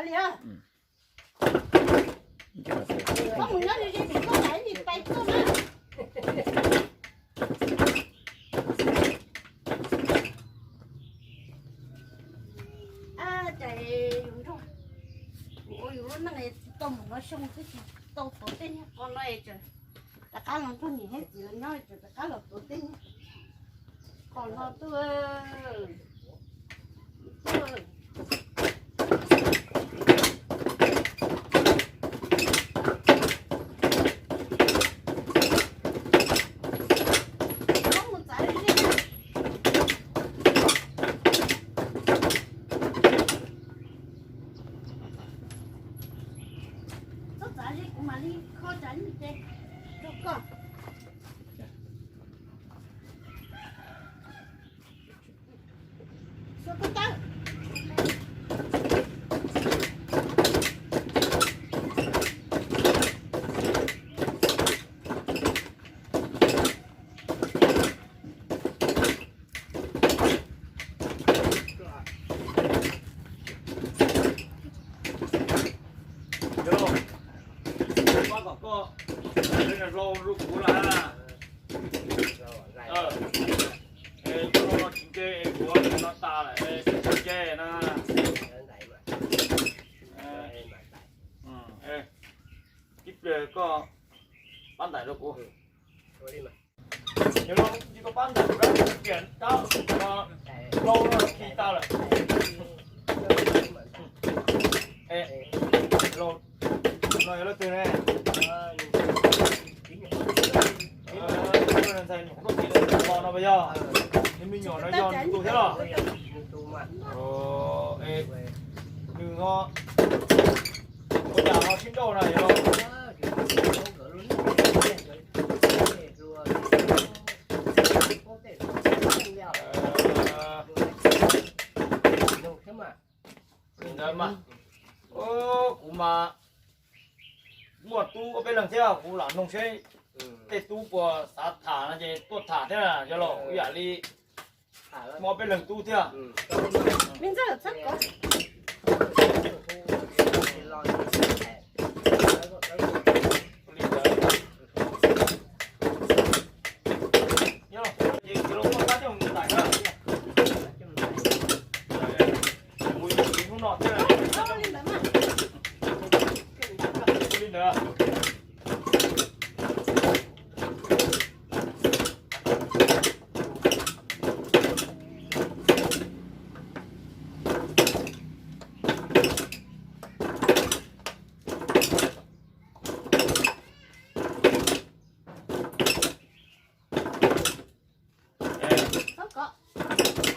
Koj mus nyob ze ze pem koj lam ib nim pais tuaj na. Ab, cas yus nrog kuv ua yus lub neej tsis tau mus nov xyoo twb tsis tau tuav tej niag qos no es tseem rov qab los nrog niam thiab txiv lawv nyob tseem rov qab los tuav tej niag qos no tuaj. Txhob txav ze kuv mam li kho tsam ib ntsis ces rau koj. Xuas koj tawb. Yog, pab kom koj hlau rau kuv lawm. Es koj hlau no tsis nce es kuv no tas lawm es tsis nce na. Ib pliag koj pab ntais rau kuv. Yog no, koj pab ntais rau kiag dab no, hlau no khi tas lawm. Hlau no yog leej twg ne? Ntxhais nyuam no yog, nws me nyuam no yog nws tus thiab los? Nws ho ua cas ho sib nrauj na yog? Ntawd mas, kuv mas muaj tub ob peb leeg thiab kuv lam noog seb tej tub puas xav tham no ces tuaj tham thiab yog los ib yam li muaj ob peb leeg tub thiab. Me ntxawg txhob kov. Ces kuv los pab coj mus ntais na. Mus ib hnub no thiab. Ua li ntawd.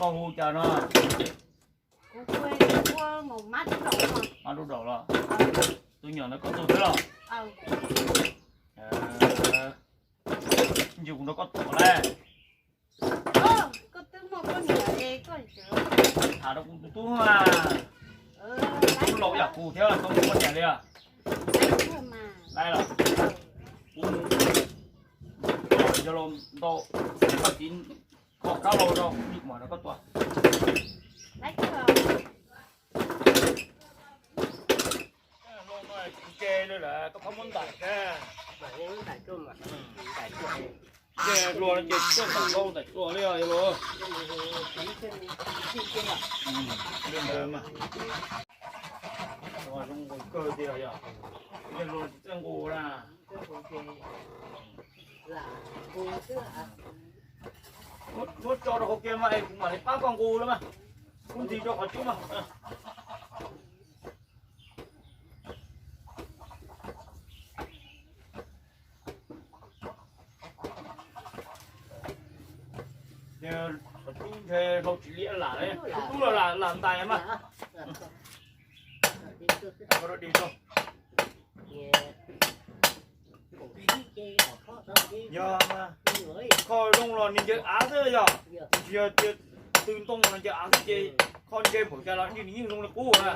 Koj hu cas no? Kuv hu hu ua Mab Dub Daum los. Tus nyuam ntawd koj tug thiab los? Ntshe kuv nrog koj tuaj lawm. Koj twb muaj poj niam es koj tham rau kuv tus tub mas. Tub laus yam kuv thiab koj muaj poj niam li os. Laiv los? Kuv mus, yog los ntau, koj txiv kho kab laus rau kuv mam rau koj tua. Tsis nce li lawm, koj pab muab ntais. Nce hluas no ces txawj ntais hlau ntais tsua li os yog los. Li ntawd mas, zoo nqus kawg tiag yog. Nce hluas tsis txawj nqus na. Muab tso rau hauv kiag mas es kuv mam li pab koj nqus los mas. Kuv ntxig rau qhov cub mas. Qhov cub ntshe hlau tsis liab lam, tub los lam ntais mas. Yog mas, kho zoo los nws ncaws av xwb yog, tsis yog tias tw ntoo los ncaws av xwb ces kho ntshe npaum cas los nws yeej zoo li qub na.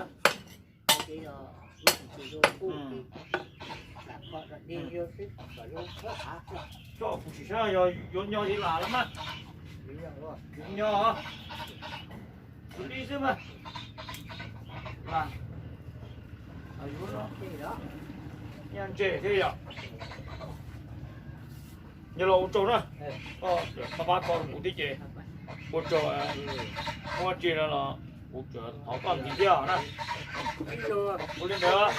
Coj kuv sim saib yog yuav nyo li lam los mas. Nyo, kuv li xwb mas. Lam, Nyob ntse thiab yom. Nyob los ua tsaug na. Koj pab koj kuv thiab ces ua tsaug, muaj tsi no los kuv thov koj ntxiv thiab na. Ua li ntawd.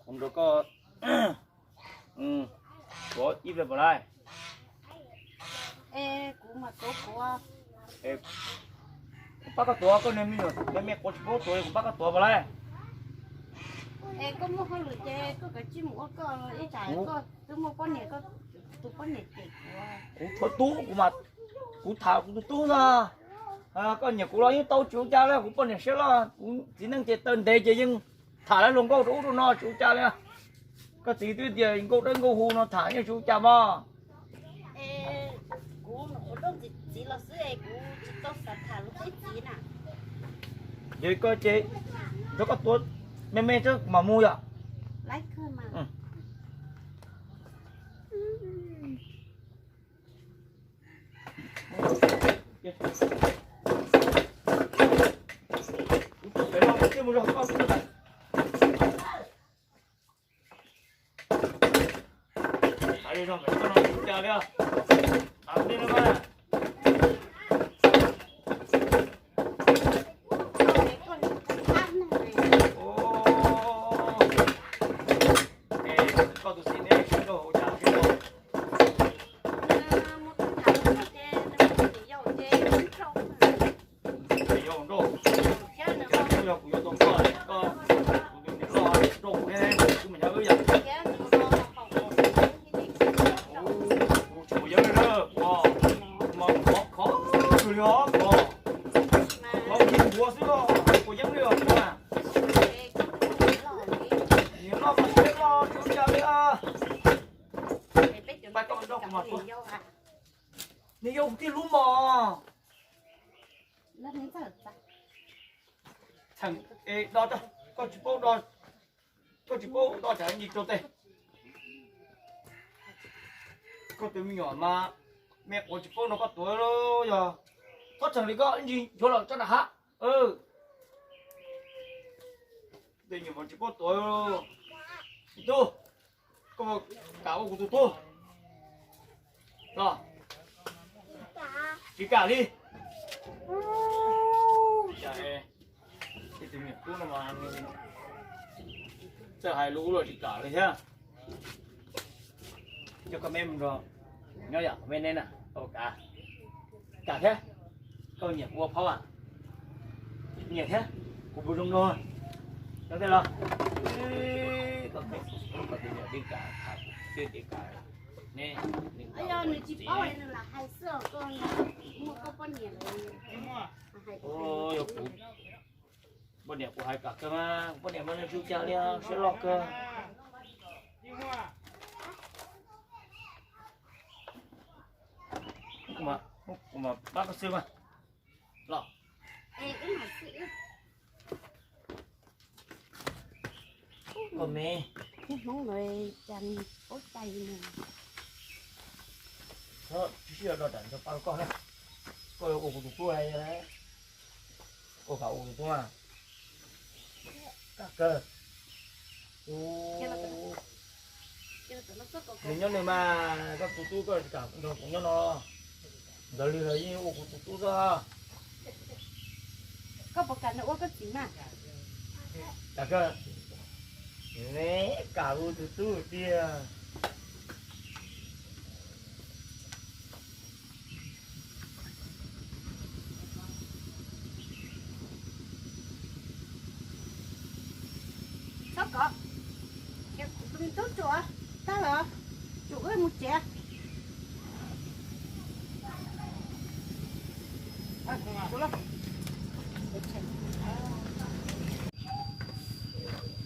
Ua rau koj tuav ib pliag puas laij? Kuv pab koj tuav, koj niag me nyuam me me quav tsis paub tuav, kuv pab koj tuav puas laij? Koj muaj hauj lwm ces koj kav tsij mus ua koj ib tsam, koj twb muaj poj niam, koj tus poj niam cem kuv. Kuv tshuav tub, kuv mas, kuv tham kuv tus tub ntag. Koj nyiam kuv los yeej tau, tsis ua cas li, kuv poj niam siab loj, kuv txiv neej ces taw ntev ces yeej tham lawv hluas nkauj rau ub rau no tsis ua cas li. Koj txiv twb tias nkauj dawb nkauj huv no tham yeej tsis ua cas mog. Yog koj ces nrog koj tuav me me tso mam mus yom. Koj tus txiv neb sib nrauj ua cas sib nrauj? Yau nrauj, yog kuv yuav tau koj, koj, kuv tus niam loj nrauj kuv thiab kuv mas nyob wb yam. Kuv tsis quav yeeb li na, kuv mas khov khov kawg li os, kuv los yeej nquag xwb, kuv quav yeeb li os kuv mas. Niam loj mas siab loj tsis ua cas li. Pab koj nrauj kuv mas tuag. Nws yau kuv tij lub mos. Txheem, do, koj tsis paub do, koj tsis paub do tsam ncig rau tej. Koj tus me nyuam mas me quav tsis paub no koj tuav yog txhob txheem li koj ib ntsis nchuav los tso nram hav. Tej nyuam mas tsis paub tuav. Tub, koj kam ua kuv tus tub los? Tsis kam li. Tus me nyuam tub no mas txawj hais lus ub los tsis kam li thiab. Coj koj me mus nrog nyob yom, me neb na, koj kam, kam thiab. Koj nyiam kuv ua phaub a? Nyiam thiab. Kuv puas zoo dua? Zoo thiab los? Koj tus me nyuam tib kam, tib kam ne. Nws tsis paub nws lam hais xwb os, koj muaj koj poj niam lawm. Yog kuv poj niam kuv hais kam kawg mas, kuv poj niam mas nws tsis ua cas li, siab loj kawg. Kuv mas pab koj xwb mas los. Koj me, niag Hmoob ntawd cas paub cai li. Tsis sib do do tsam nrog pab koj na. Koj ua kuv tus tub, koj kam ua kuv tus tub mas. Koj kawg. Nws nyob nws mas, koj tus tub koj tsis kam nrog kuv nyob no. Ntawd li los yeej ua kuv tus tub xwb. Koj puas kam nrog ua koj txiv mas? Tam kawg, neb kam ua tus tub tiag. Txhob kov, tus me tub ruam tag los, ruam wb mus tsev.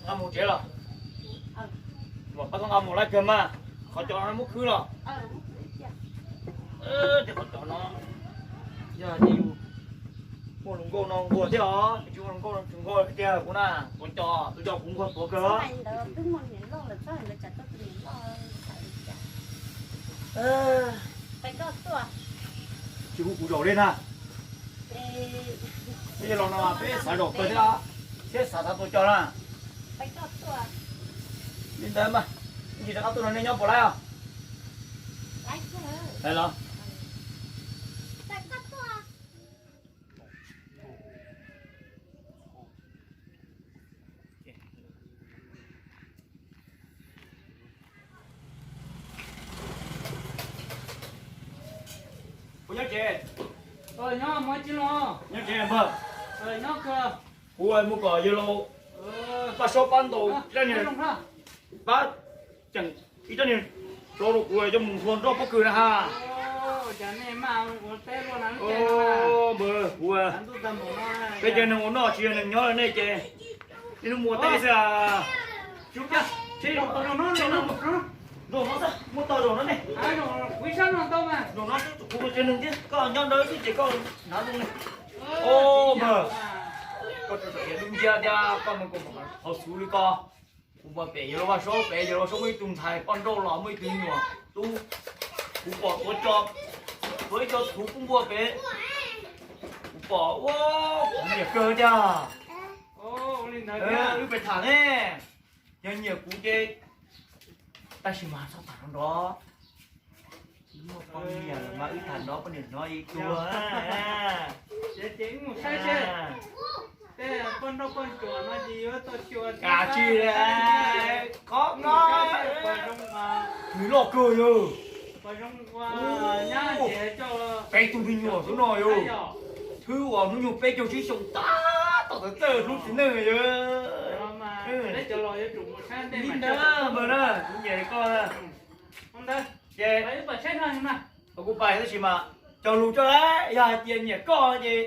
Nqa mus tsev los? Pab koj nqa mus lawm kawg mas, qhov cos no muab khwb los? Ces qhov cos no yog ces yus muaj hluas nkauj no nquag thiab os, tsis muaj hluas nkauj no tsis nquag tiag kuv na. Tus cos, tus cos kuv nquag tuav kawg los. Tsis hu kuv zaum li ntag. Peb los no peb xav zaum kawg thiab, thiab xav xav tua cos na. Li ntawd mas, ib ntsis rov qab tuaj no nej nyob puas laib os? Los. Puas nyob tsev? Nyob tsev npawg. Kuv mus kom yawg laus pab saub pab ntaus rab niag, pab tseem ib rab niag hlau rau kuv coj mus hlua nroj pob kws na ha. Npawg, kuv peb cov neeg ua noj tsis yog neeg nyob nej ces nej hnub mus ua teb xwb. Zaum no xwb, muab tau zaum no ne. Zaum no xwb, kuv tus tsev neeg thiab koj nyob ntawd xwb ces koj hnav zoo ne. Npawg, koj tsis txhob tias lub nciab thiab koj mus kom hauv xwb li koj. Kuv pom pem yawg laus Vaj Saub, pem yawg laus Saub muaj ib tug ntxhais poj nrauj los muaj ib tug nyuam tub. Kuv pom tuav cos, tuav ib co txhuv pub npua pem. Kuv pom ua kuv nyiam kawg tiag. Wb pes tham ne, yog nyiam kuv ces, tab sis mas txhob tham nrov nrov. Muaj poj niam los mas wb tham nrov poj niam hnov ib tuag. Ces wb mus saib seb tej poj nrauj poj ntsuam no ces yuav tau xyuas kav tsij. Qhov no nws loj kawg yog peb tug me nyuam xwb no yog. Thwb uas hnub nyoog peb caug tsib xyoo tab tom txawj txawj hlub txiv neej yog. Li ntawd npawg na, kuv nyiam koj. Ces kuv pais tab sis mas cog lus tso, yog hais tias nyiam koj ces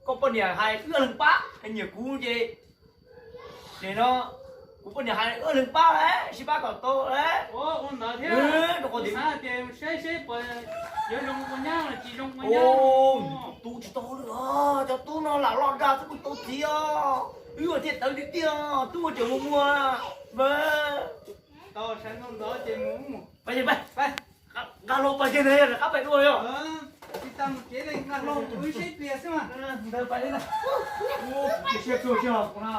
koj poj niam hais wb leeg pab, nyiam kuv ces, ces no kuv poj niam hais wb leeg pab lawm, sib pab kom tau lawm. Rau qhov tias tub tsis tau li os, cov tub no lam loj dag xwb kuj tau txiv os, wb ua thiaj tawv tiag tiag, tub ua tseem muag muag. Nqa hlau pais kiag ntag, rov qab pais dua yog. Ntawd pais li ntag. Siab kawg siab los kuv na.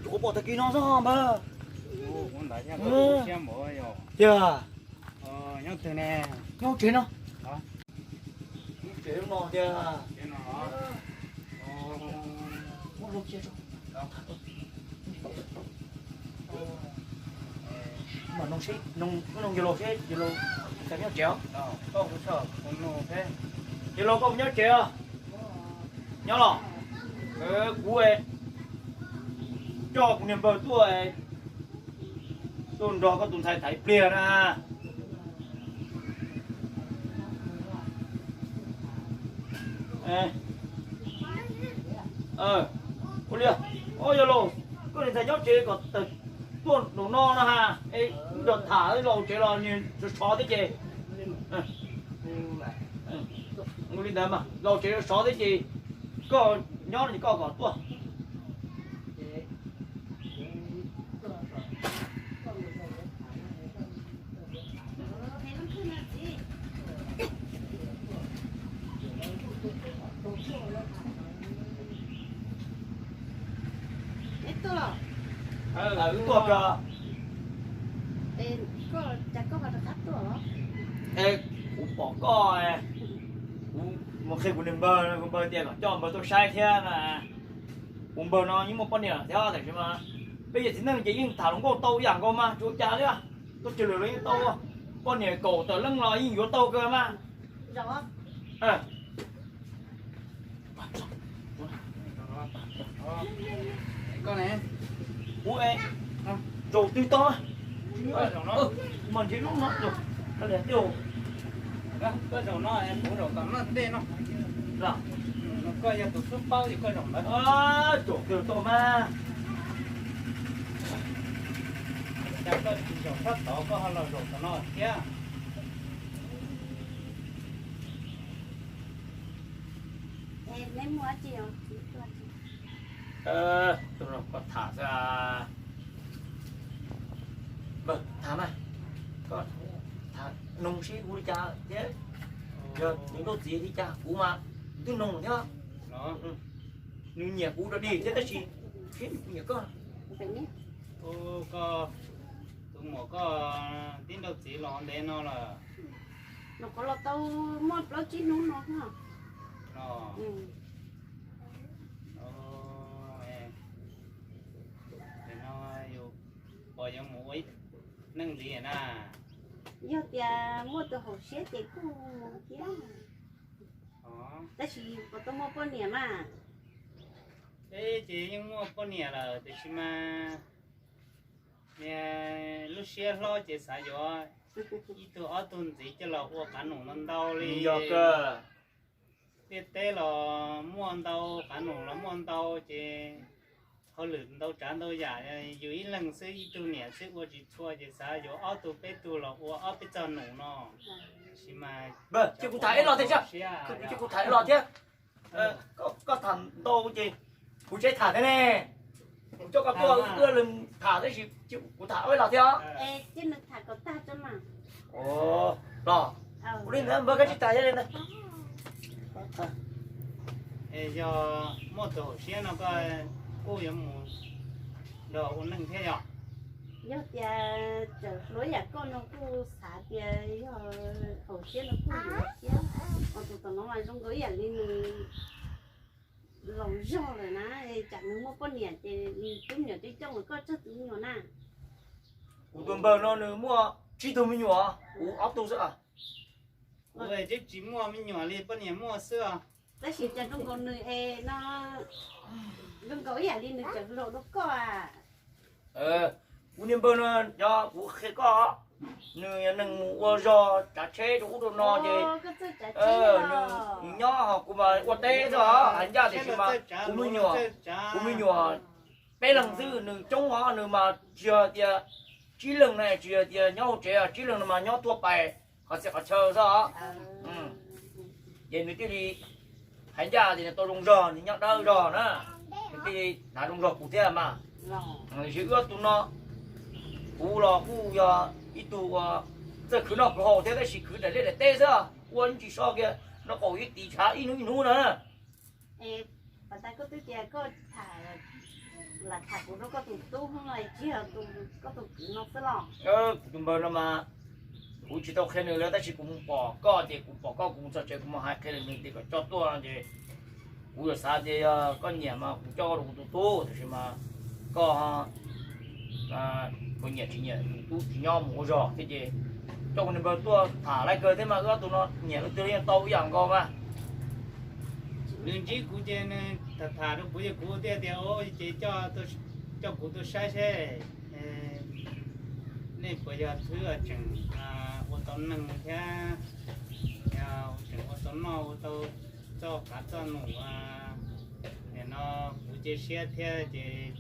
Kuv pom tag kis no xwb npawg. Tiag. Nyob tsev no. Tsev no tiag. Muab lub cia rau. Mas nug seb, nug yawg laus seb yawg laus nyob tsev os. Yawg laus koj puas nyob tsev os? Nyob los. Kuv coj kuv niag npawg tuaj, tuaj nrog koj tus ntxhais tham ib pliag na. Ua li, o yawg laus, koj niag ntxhais nyob tsev kom tawm tuaj nraum no no ha, nrog tham, laus tsev los nws sov sov thiab ces. Ua li ntawd mas laus tsev sov sov thiab ces koj nyob no ces koj kom tuaj. Wb tuaj kawg. Es kuv pom koj, kuv mus qhia kuv niag npawg, kuv npawg tias kom coj npawg tuaj saib thiab na. Kuv npawg no yeej muaj poj niam thiab, tiam sis mas peb yog txiv neej ces yeej tham hluas nkauj tau ib yam nkaus mas tsis ua cas li. Tuaj txog lawm los yeej tau, poj niam kaum tawm leej los yeej yuav tau kawg mas. Ub, zaum twg tau? Mas ntshe lub no, koj zaum no, kuv zaum tom no tej no. Koj yog tus xub paub ces koj zaum ntawd. Zaum twg tau mas. Cas koj tsis zaum sab tod, koj ho los zaum tom no thiab? Tus no koj tham xwb. Tham mas, koj tham noog seb kuv li cas thiab, yog nws nkauj txiv li cas kuv mas twb noog thiab. Nws nyiam kuv dog dig thiab tab sis seb nws puas nyiam koj. Koj, tus muam koj tib nrauj txiv los ntev no lawm? Nws qhov los tau muaj plaub tsib hnub no. Pom yuav mus ua neej ntxiv na. Yog tias muaj tus haum siab ces kuj mus thiab, tab sis puas tau muaj poj niam mas? Peb ces yeej muaj poj niam lawm tiam sis mas lub siab hlob ces xav yuav ib tug ob tug ntxiv coj los ua qav num ntau ntau li. Yog kawg. Ntiaj teb los muaj ntau, qav num los muaj ntau ces hauj lwm ntau tsav ntau yam, yus ib leeg xwb ib tug niam xwb ua tsis txhua ces xav yuav ob tug peb tug los ua ob peb txog num no. Tab sis mas cia kuv tham ib los thiab, cia kuv tham ib los thiab. Koj tham ntau ces kuv tsis tham thiab ne. Kuv coj koj tuaj wb ua leeg tham tab sis kuv tham ib los thiab. Los, ua li ntawd npawg koj tsis tham thiab li ntawd. Yog muaj tus haum siab no koj kuj yuav mus nrog ua neej thiab yog? Yog tias txawm hluas yam koj no kuj xav tias yog haum siab no kuj yuav thiab. Tus tom no mas zoo nkaus ib yam li nws laus zog lawm na, tsam nws muaj poj niam ces nws tub me nyuam coob coob, koj tsawg tus me nyuam na? Kuv tus npawg no nws muaj tsib tug me nyuam, kuv ob tug xwb. Kuv twb tsis muaj me nyuam li, poj niam muaj xwb os. Tab sis cas zoo nkaus nws es no, zoo nkaus ib yam li nws tseem hluas dua koj. Kuv niag npawg no, yog kuv qhia koj, nws yog neeg mus ua zog tsav tsheb rau ub rau no ces nws nyob ho kuv mas ua teb xwb os, hais ncaj tiam sis mas kuv me nyuam, kuv me nyuam peb leeg xwb, nws coob os, nws mas tsis yog tias tsib leeg na, tsis yog tias nyob hauv tsev, tsib leeg no mas nyob tuaj pais qhov txhia qhov chaw xwb os. Ces nws thiaj li hais ncaj tias nws tau zoo zog, nws nyob dawb zog na, nws thiaj li hnav zoo zog kuv thiab mas. Tiam sis wb ob tug no, kuv los kuj yog ib tug uas txawj khwv noj khwv haus thiab tab sis khwv daim liaj daim teb xwb, ua tsis so kiag, noj qaum ib tis tshav ib hnub ib hnub na. Pas tas koj twb tias koj tham, lam tham kuv rau koj tus tub no, tsis yog koj tus kwv no xwb los? Kuv tus npawg no mas kuv tsis tau qhia nws li tab sis kuv mus pom koj ces kuv pom koj kuv mus txog tsev kuv mam hais qhia rau nws tias kom coj tuaj no ces kuv yuav xav tias yog koj nyiam mas kuv coj koj rau kuv tus tub, tiam sis mas koj koj nyiam tsis nyiam, tus tub tsis nyob mus ua zog thiab ces coj kuv niag npawg tuaj tham laiv kawg thiab mas wb ob tug no nyiam leej twg los yeej tau ib yam nkaus mas. Nws ntsib kuv ces nws tham tham rau kuv ces kuv thiaj tias o ces coj kuv tuaj saib seb nej puas yog thwb tseem ua tau neeg thiab, yog tseem ua tau noj ua tau txoj qav txoj num. Nim no kuv cia siab thiab ces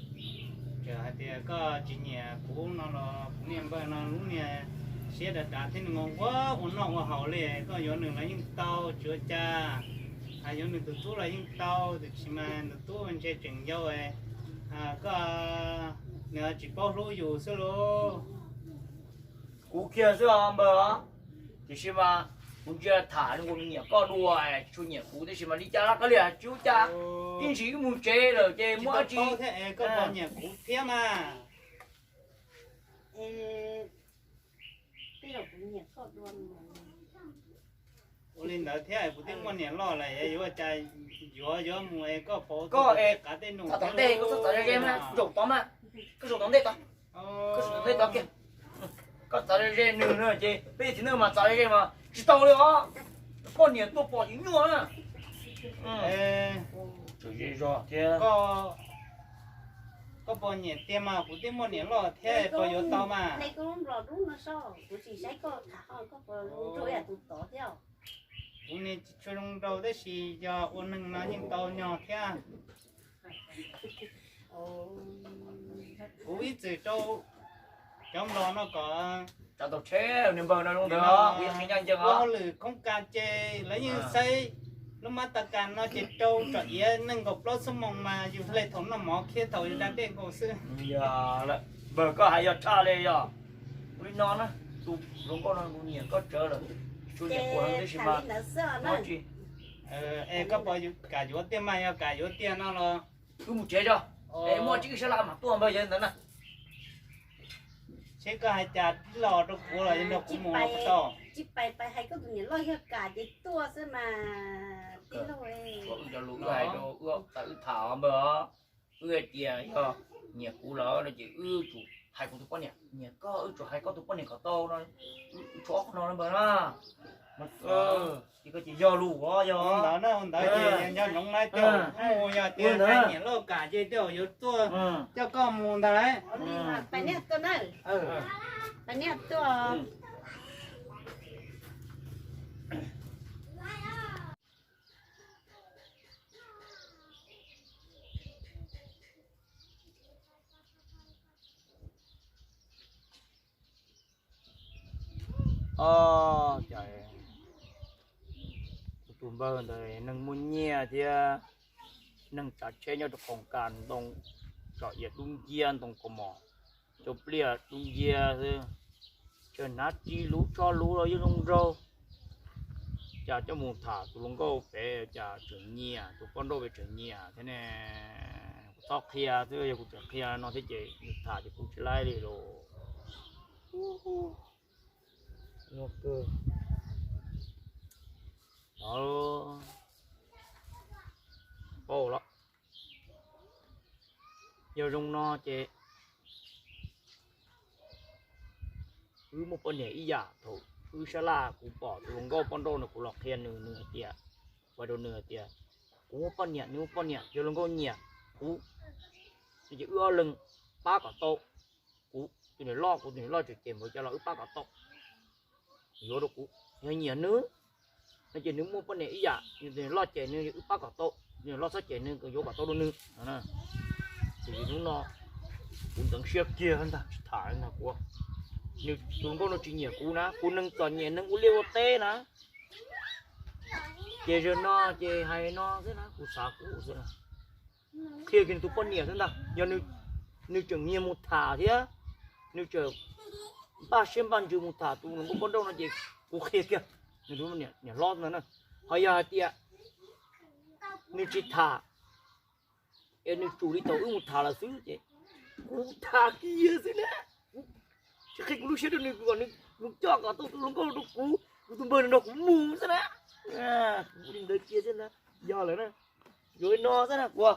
txawm hais tias koj tsis nyiam kuv no los kuv niag npawg no lub niag siab dav dav thiab nws nquag nquag ua noj ua haus li, koj yuav nws los yeej tau tsis ua cas, yuav nws tus tub los yeej tau, tiam sis mas nws tus tub ntshe tseem yau, koj, nws tsis paub hlub yus xwb lauj. Kuv kiag xwb os npawg os, tiam sis mas kuv ntsia tham nws nyiam koj dua, tsis tshua nyiam kuv, tiam sis mas li cas los kav liam tsis ua cas, ib ntsis wb mus tsev lawm ces muaj dab tsi thiab es koj puas nyiam kuv thiab mas. Ua li ntawd thiab, kuv twb muaj niam loj lawm, yuav ua cas yuav yuav mus es koj pauv koj es qav tej num tom ntej, koj txhob txav ze ze mas zaum tod mas, koj zaum tom ntej tod, koj zaum tom ntej tod kiag. Koj txav ze ze nws no ces peb txiv neej mas txav ze ze mas tsis tau li os. Poj niam tuaj pom yeej nyuaj na. Tseem ze zog thiab. Koj puas nyiam tiag mas, kuv twb muaj niam loj thiab, puas yuav tau mas? Kuv niag tsis tshua zoo nraug tab sis yog ua neeg no yeej tau nyog thiab. Kuv ib txwm rau cov nplog no kom tsheb npawg no zoo ntawd, kuv yeej qhia ncaj ncees ua hauj lwm khoob kas ces lawv yeej saib lub mab tas kas no ces rau tsom iav nees nkaum plaub xuab moos mas yus hle thaum noj mov thiab thaum yus da dej nkaus xwb. Yog lawm, npawg koj hais yog tshaj li yog. Ua li no na, tus hluas nkauj no kuv nyiam koj tsawv lawm, tsuas nyiam kuv heev tab sis mas muab tsis. Es koj puas kam yuav tiag mas, yog kam yuav tiag no los wb mus tsev tso, es muaj tsib sab laj mam tuaj npawg yawg ntawd na. Seb koj hais cas tib los rau kuv los yog nrog kuv mus tau. Tsis pais pais hais koj tus niam loj yog kam ces tuaj xwb mas tij laug. Wb cov lus wb hais rau wb txawm wb tham npawg os, wb hais tias yog nyiam kuv lawm no ces wb tsum hais kuv tus poj niam, nyiam koj wb tsum hais koj tus poj niam kom tau no, wb tshuav ob qho no npawg na. Ces koj ces yog lus os, yog ntawd na, ntawd ces yog nyob nyoov na, tej mus yog tias hais nyiam loj kam ces tej yuav tuaj coj koj mus ntag lauj. Os, cas tus npawg ntawd neeg muaj nyiaj thiab, neeg tsav tsheb nyob rau khoom kas ntoo, tsom iav dub nciab ntoo kaus mom, cov pliaj dub nciab xwb, tseem hnav ris luv tsho luv los yeej zoo nraug. Cas coj mus tham tus hluas nkauj pem cas tseem nyiam, tus poj nrauj pem tseem nyiam thiab ne. Kuv txhob qhia xwb, yog kuv tseem qhia no thiab ces nws tham ces kuv tsis laib li los. Paub los, yog zoo no ces wb muaj poj niam ib yam. Thaum wb sab laj kuv pom tus hluas nkauj poj nrauj no kuv los qhia nws, nws hais tias, hais rau nws hais tias kuv muaj poj niam, nws muaj poj niam, yog hluas nkauj nyiam kuv no ces wb ob leeg pab kom tau. Kuv tus niam loj, kuv tus niam loj tseem cem npaum cas los wb pab kom tau, yuav rau kuv. Yog nyiam nws no ces nws muaj poj niam ib yam, nws tus niam loj cem nws, wb pab kom tau. Tus niam loj txhob cem nws, yuav kom tau rau nws. Ces hnub no kuv ntxeev siab kiag ntag, tsis tham ntag kuv. Nws tus hluas nkauj no tsis nyiam kuv na, kuv neeg txom nyem neeg ua liaj ua teb na, ces zaum no ces hais no xwb na, kuv xav kuv xwb na. Qhia kiag nws tus poj niam xwb ntag, yog nws tseem nyiag mus tham thiab, nws tseem npaj siab npaj ntsws mus tham tus hluas nkauj poj nrauj no ces kuv qhia kiag nws tus niam hlob ntawd na. Ho yog hais tias nws tsis tham, es nws tsum li thaum wb mus tham lawm xwb ces kuv tham kiag xwb na. Kuv tsis qhia kuv lub siab rau nws, kuv kom nws mus coj kom tau tus hluas nkauj rau kuv, kuv tus npawg nrog kuv mus xwb na. Kuv ua li ntawd kiag xwb na, yog lawm na, yuav li no xwb na kuv.